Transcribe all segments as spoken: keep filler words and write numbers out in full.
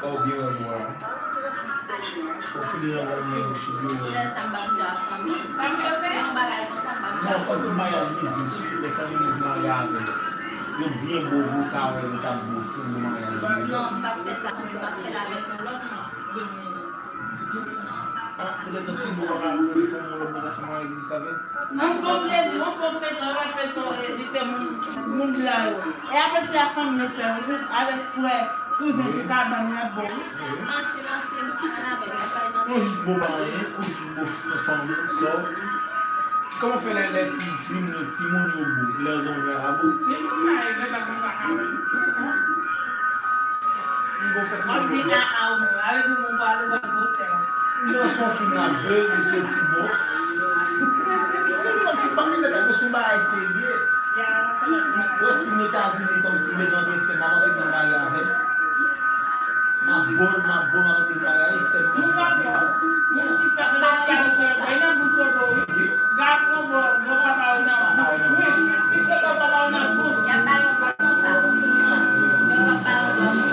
Fò w byen wè bò a. Fò w file nan gòl mwen bouch li byen wè. Lè sa m p ap jwe ak fanmi. Se yon bagay konsa m p ap jwe. Non, kòmsi maryaj mizis wi, lè fanmi moun ki marye avè l, yo byen bo, pou w ka wè yo t ap bo si yon bon maryaj li. Non, m p ap fè sa fanmi, m ap fè l avèk yon lòt moun. Ah, poutèt yon ti bo pa ka leve fanmi yon lòt moun ka fè maryaj mizis avè l. An bon plezi, an bon feyton, an bon feyton, e, li te moun, moun blan yo. E apre se a fanmi mesye yo, jis avèk frè, kouzen, se kabann nan bo. Manti, manti, Anabèl, pa bay manti. Non, jis bo pa anyen, ou jis bo se fanmi, sò. Kòman fè lè, lè ti, ti, ti moun yo bo, lè yo gen yon jan a bo? Ti moun nan, yo pa konn pa ka wè. M gon pèsonèl. M ap di a a ou menm. A vle di moun pale wè gwosè w. Non, se yon fim n ap jwe, mesye ti bo. Kòmsi pa mete tèt nou sou bagay serye. Wè si m Etazini, kòmsi bezwen de sè, m ap antre nan marye avè l. M ap bo l, m ap bo l, m ap antre nan marye avè l, sè m. Moun ki fè anlè kay ou fè bay nan bouch yo bo wi. Gason bo, bo papa yo nan bouch. Wi, ti kaka papa yo nan bouch. Y ap ba yo konsa. Yo p ap ba yo konsa.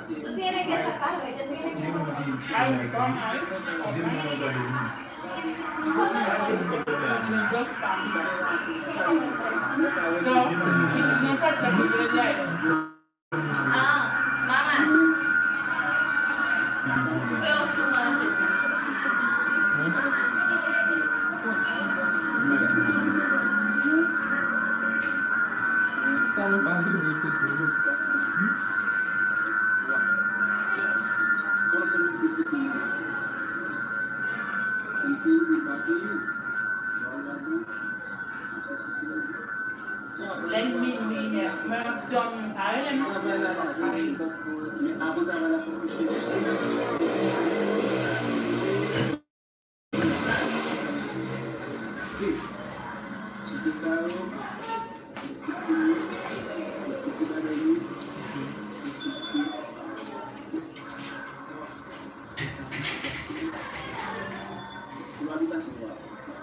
Tú tienes que sacarlo, ella tiene que... Ah, manman. Fè yon sou manje. Sa nou pa vle repete yo. Lè l minui, nèf, mwen ap dòmi, m pa rele m.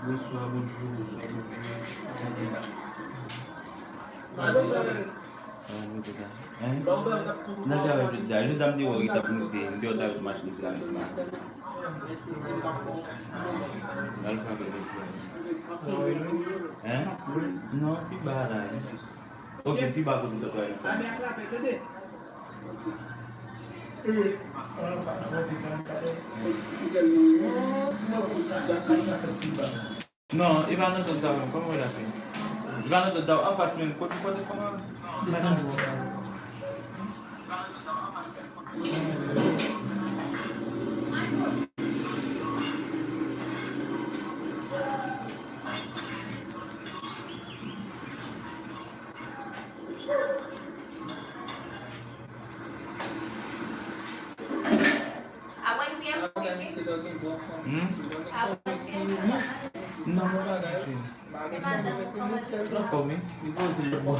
Bonswa, bonjou, bonswa, bonjou. Hein? Nan travay jodi a, jodi a m te wè w gentan pou moute, m te wè w t al sou machin sila, m di, "Al frape jodi a." Hein? Non, pi ba la, hein? Ok, pi ba kote w t ap travay sa. Non, e pa nan dòt sa menm, kòman w la fè? E pa nan dòt sa, anfas menm, kote, kote, kòman? Desann. Hmm? Non, mwen pa ka jwe. Anfòm, wi. Li poze l bò.